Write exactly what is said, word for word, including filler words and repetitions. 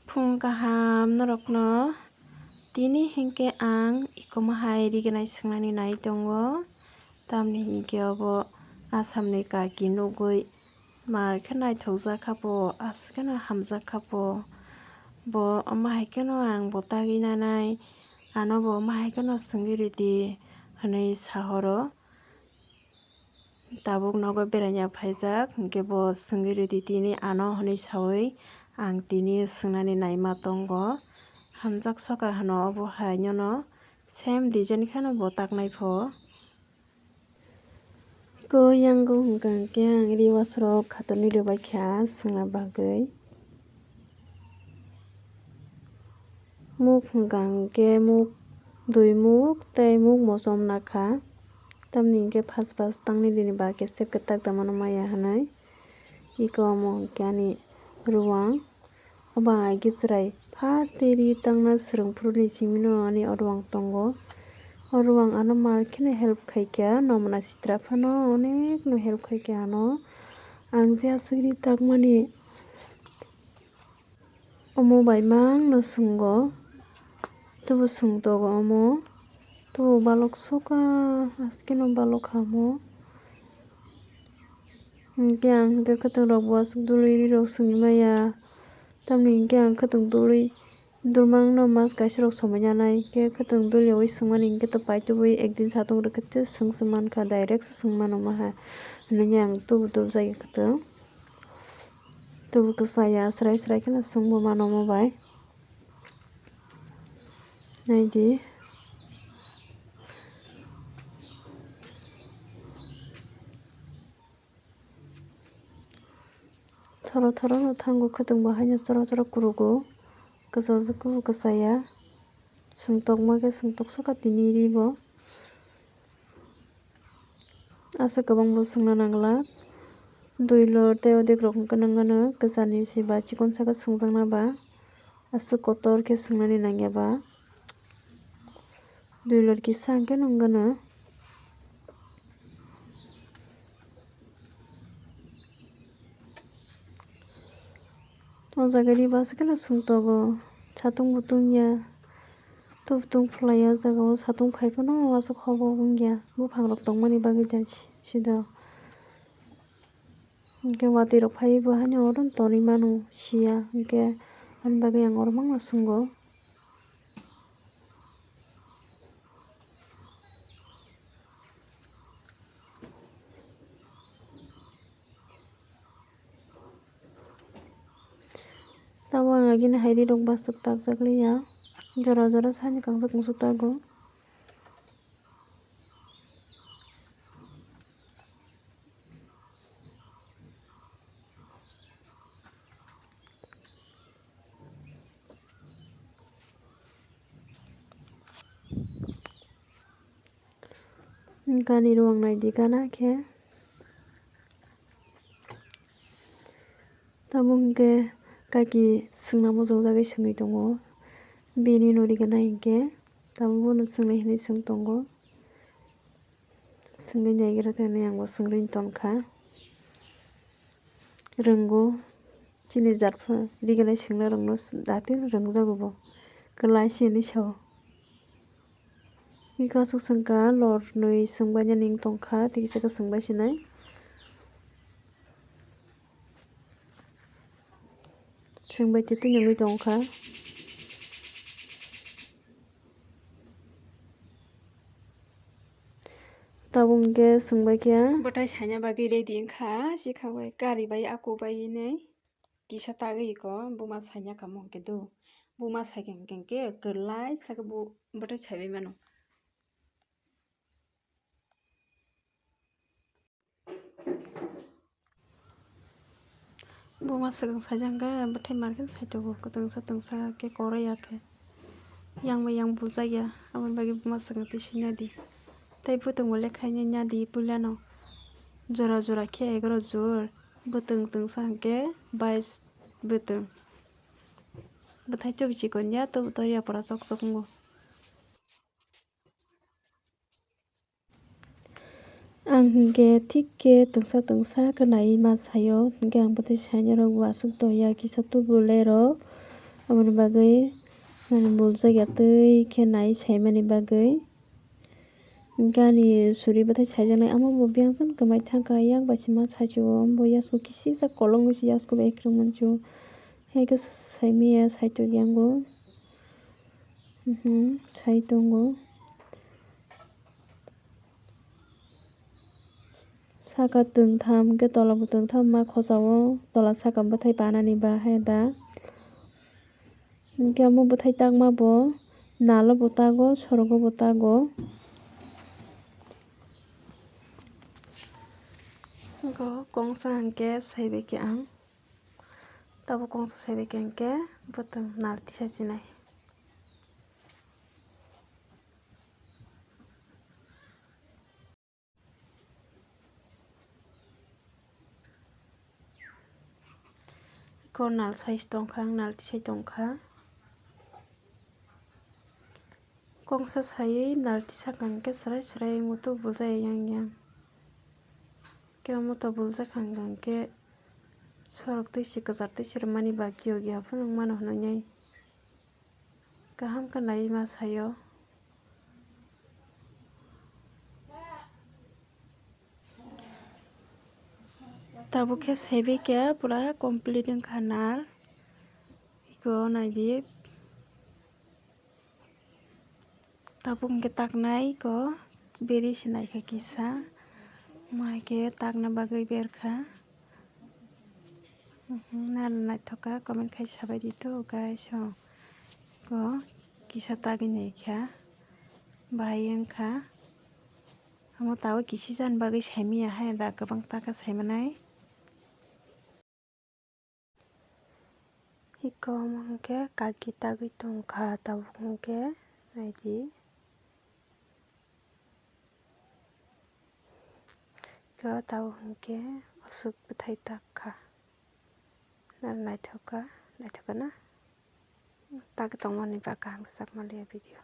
Phung kaham norokno. Tini hinkhe ang ikomo hai rignai swngnani nai tongo, tamni hinkhe obo Assam ni kaki nugwi mar khe naithokjak kha bo, aswk kheno hamjak kha bo. Bo omo hai kheno ang bo tagwi nanai, ano bo omo hai kheno swngwi rwdi hwnwi sahoro. Tabuk nogo beraina phaijak, hinkhe bo swngwi rwdi tini ano hwnwi saui ang tini swngnani naima tongo. Hamjak soka hwno obo hai nono same design kheno bo taknai pho. Ko yango hwnkha hinkhe ang riwas rok khatorni rwbaikha swngna bagwi. Muk hwnkha hinkhe muk dui muk tei muk mosom nakha. Tamni hinkhe phas phas tangni dini ba khe sep khe tak da mano maya hwnwi. Iko omo hinkhe ani ruang. Obo ang agee chwrai first tei ri tangna swrwng phuruni simino ani o ruang tongo. O ruang ano mal kheno help khaikha, nomna sitra phano onekno help khaikha ano. Ang je aswk ri tangmani omo bai mangno swngo, tubu swngtogo omo, tubu balok soka, askeno balok hamo. Hinkhe ang hinkhe kwtwng rok bo aswk dului ri rok swngwi maya. Tamni hinkhe ang kwtwng dului dulmangno mas kaisa rok somoi nanai. Hinkhe kwtwng dul yaui swngmani hinkhe to paitubui ekdin satung rwkhe tei swng se mankha, direct se swng mano maha hinui ang tubu dul jagwi kwtwng. Tubu kwchaya, srai srai kheno swngbo mano omo bai. Naidi. Thoro thoro no thango, khwtwng bo haino choro choro kurugo, kwchajak khe bo kwchaya, swngtokma khe swngtok soka tini ri bo. Aswk kwbang bo swngna nangla, dui lor tei odek rok hwnkhe nang gano kwchani se ba chikon saka swngjakna ba aswk kotor khe swngna nangya ba. Dui lor kisa hwnkhe nung gano. O jaga ri bus kheno sung tongo, satung bo tungya, tub tung phlai o jaga o satung phai phano aswk hobo wngya, buphang rok tongmani bagwi jan si-, sido. Hinkhe watwi rok phaiwi bo haino oro tonwi mano siya, hinkhe ani bagwi ang oro mangno sungo. Tabuk ang agini hairi rok bwswk takjak liya, jora jora sani kangsa kungsa tago. Gani rwng nai di gana khe. Tabuk hwnkhe kaki swngna muchungjagwi swngwi tongo. Bini no riganai hinkhe tabuk bono swngna hinwi swng tongo. Swngwi naigra tei hinwi ang bo swngwi tongkha. Rwngo chini jat phano riganai swngna rwngno dati rwngjago bo. Kwlai se hinwi sao. Iko aswk swngkha, lornwi swngbainani wng tongkha, tei kisa khe swngbai sinai. Swngbai tei tini wngwi tongkha. Tabuk hwnkhe swngbaikha. Bwtai saina bagwi ready wngkha, sikha bai kari bai aku bai hinwi. Kisa tagwi iko buma saina kamo hwnkhe do. Buma saikha hwnkhe kwlai sakhe bo bwtai saibai mano. Buma swkang saijak hwnkhe bwtai mar khe saitogo, kwtwngsa twngsa khe koroi ya khe. Yang bai yang buljak ya, aboni bagwi buma swkang twi sui nadi. Tei bwtwng bo lekha hinwi nadi puilano. Jora jora khe egaroh jor, bwtwng twngsa hwnkhe bais bwtwng. Bwthai tubui chikon ya, tubui to yapra chok chok wngo. Ang hinkhe thik khe twngsa twngsa khe naiwi ma saio, hinkhe ang bwtwi sainai rok bo aswk tongya kisa tubu lerok. Aboni bagwi mane buljak ya twi khe nai saimani bagwi. Hinkhe ani suri bwthai saijaknai, amo bo biyang jan kwmai thangkha, yak bai se ma saichio, amo bo yasku kisijak kolom wngwi se yasku bai kwrwng manchio. Haikhe saimaya saitok yango, mhm, sai tongo. Saka twngtham, hwnkhe tola bo twngtham ma khochao, tola saka bwthai panani ba hai da. Hwnkhe omo bwthai takma bo nalo bo tago, sorogo bo tago. Hwnkhe kongsa hwnkhe saibai khe ang, tabuk kongsa saibai khe hwnkhe bwtwng nal tisa chinai. Eko nal size tongkha, ang nal tisai tongkha. Kongsa saiwi nal tisakha hwnkhe srai srai muitu buljak yang yang. Khe muitu buljak hwnkhe sorok twi se kwchar twi se rwmani bagwi yogi haphano wngmano hwnwi. Kaham khe naiwi ma saio. Tabuk khe saibai khe pura complete wngkha nal. Eko naidi. Tabuk hwnkhe taknai eko beri se naikha kisa. Omo hai khe takna bagwi berkha. Mhm, nal naithok kha, comment khai sabai di to, guys, o. Ko kisa tagwi naikha, bahai wngkha. Omo tabuk kisichani bagwi saimanya hai da, kwbang taka saimanai. Eko omo hwnkhe kaki tagwi tongkha, tabuk hwnkhe naidi. Eko tabuk hwnkhe aswk bwthai takkha. Naithok kha, naithok kha na? Tagwi tongmani ba kaham khe chakma liya video.